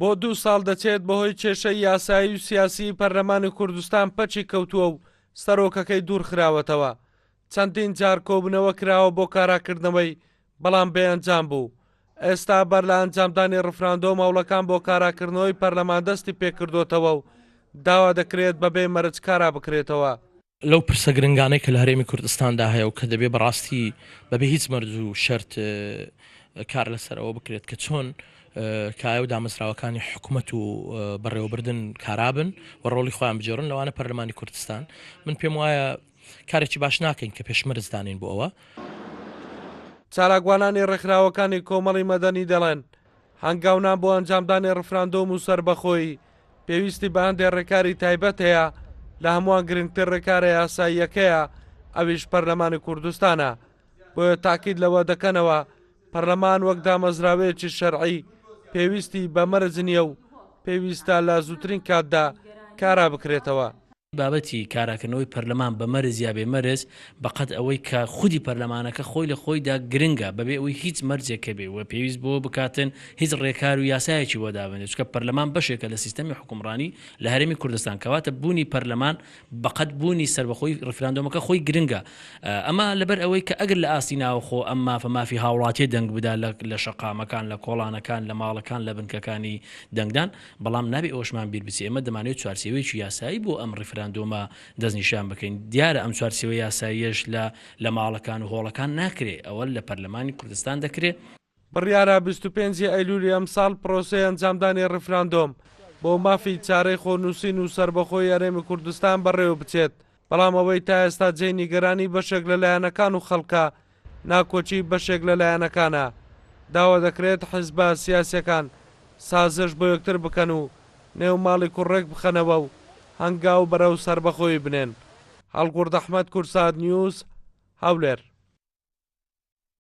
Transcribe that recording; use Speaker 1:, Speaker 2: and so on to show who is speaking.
Speaker 1: بۆ دوو ساڵ دەچێت بەهۆی کێشەی یاسایی و سیاسیی پەرلەمانی کوردستان پەکی کەوتووە و سەرۆکەکەی دوورخراوەتەوە. چەندین جار کۆبوونەوە کراوە بۆ کاراکردنەوەی، بەڵام بێ ئەنجام بوو. ئێستا بەر لە ئەنجامدانی ڕفراندۆم هەوڵەکان بۆ کاراکردنەوەی پەرلەمان دەستی پێکردۆتەوە و داوا دەکرێت بەبێ مەرج کارا بکرێتەوە.
Speaker 2: لەو پرسە گرنگانەی کە لە هەرێمی کوردستاندا هەیە و کە دەبێ بەڕاستی بەبێ هیچ مەرج و شەرت کار لەسەر ئەوە بکرێت کە چۆن کایە و دامەزراوەکانی حکومەت و بەڕێوەبردن کارابن و ڕۆڵی خۆیان بگێڕن لەوانە پەرلەمانی کوردستان من پێم وایە کارێکی باش ناکەین کە پێشمەرج دانین بۆ ئەوە.
Speaker 1: چالاکوانانی ڕێکخراوەکانی کۆمەڵی مەدەنی دەڵێن، هەنگاونان بۆ ئەنجامدانی ڕفراندۆم و سەربەخۆیی پێویستی بە هەندێ ڕێکاری تایبەت هەیە، لە هەمووان گرنگتر ڕێکارە یاساییەکەیە ئەویش پەرلەمانی کوردستانە، بۆیە تاکید لەوە دەکەنەوە پەرلەمان وەک دامەزراوەیەکی شەرعی پێویستی بە مەرج نییە و پێویستە لە زووترین کاتدا کارا بکرێتەوە.
Speaker 3: بابەتی کاراکردنەوەی پەرلەمان بە مەرج یا بێ مەرج بە قەد ئەوەی کە خودی پەرلەمانەکە خۆی لە خۆیدا گرنگە بەبێ ئەوەی هیچ مەرجێک هەبێ و پێویست بۆ بکاتن هیچ ڕێکار و یاسایەکی بۆ دابنرێت چونکە پەرلەمان بەشێکە لە سیستەمی حوکمڕانی لە هەرێمی کوردستان کەواتە بوونی پەرلەمان بە قەد بوونی سەربەخۆی ڕیفراندۆمەکە خۆی گرنگە ئەمە لەبەر ئەوەی کە ئەگەر لە ئاستی ناوخۆ ئەم مافە مافی هاوڵاتیە دەنگ بدا لە شەقامەکان لە کۆڵانەکان لە ماڵەکان لە بنکەکانی دەنگدان بەڵام نابێ ئەوەشمان بیر بچێ ئێمە دەمانەوێت چوارچێوەیەکی یاسایی بۆ ئەم ڕیفراندۆمە دەستنیشان بکەین، دیارە ئەم چوارچێوە یاساییەش لە لە ماڵەکان و هۆڵەکان ناکرێ، ئەوە لە پەرلەمانی کوردستان دەکرێ.
Speaker 1: بڕیارە 25 ی ئەیلولی ئەمساڵ پرۆسەی ئەنجامدانی ڕیفراندۆم بۆ مافی چارەی خۆنووسین و سەربەخۆی هەرێمی کوردستان بەڕێوەبچێت، بەڵام ئەوەی تا ئێستا جێی نیگەرانی بەشێک لە لایەنەکان و خەڵکە، ناکۆکی بەشێک لە لایەنەکانە. داوا دەکرێت حیزبە سیاسیەکان سازش بۆ یەکتر بکەن و نێو ماڵی کوڕ ڕێک بخەنەوە و هەنگاو بەرەو سەربەخۆیی بنێن. هەڵگوڕد ئەحمەد، کوردسات نیوز، هەولێر.